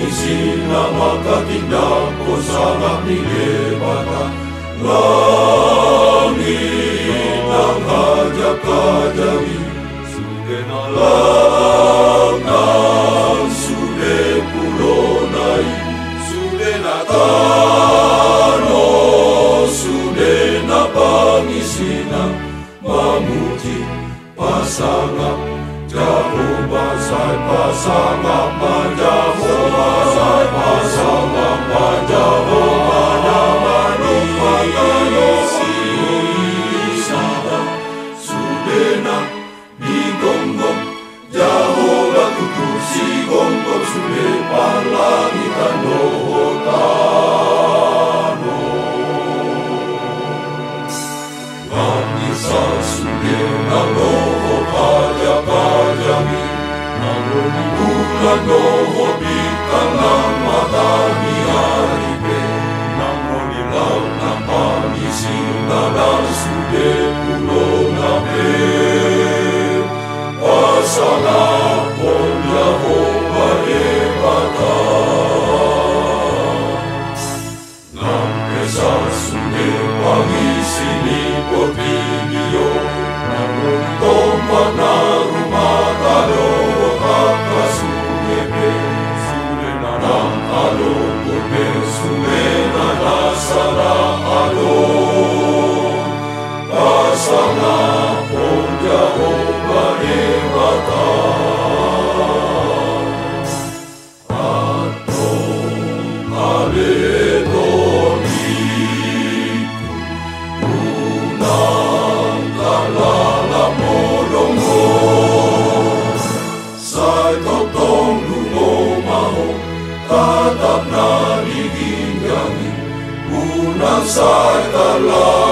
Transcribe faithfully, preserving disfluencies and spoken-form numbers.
Sina manghatindanghon sangap ni Debata. Langit nang hajang-hajangi, sude na lang nang sude pulona i, sude na tano sude na pangisina, mamuji, pasangap Jahowa. Sai pasangap ma Jahowa, sai pasangap ma Jahowa, na manopot i, sude na digomgom Jahowa, tutu sigomgom sude parlangitan dohot tano. Nang insa sude na lohot hajang-hajangi, nang ro ni bulan dohot bintang nang mata ni ari pe, nang ro ni laut nang pangisina nang sude pulona pe, pasangaphon Jahowa Debata. Nang pe sasude pangisi ni portibi on, nang ro ni tompa na rumata dohot angka sunge pe, sude na naeng alo pe, sude na naeng sada alo, pasangaphon Jahowa Debata. Antong ale tondi, unang tarlala modom ho. Sai tongtong dungo ma ho, tatap na di ginjang i. Unang sai tarlala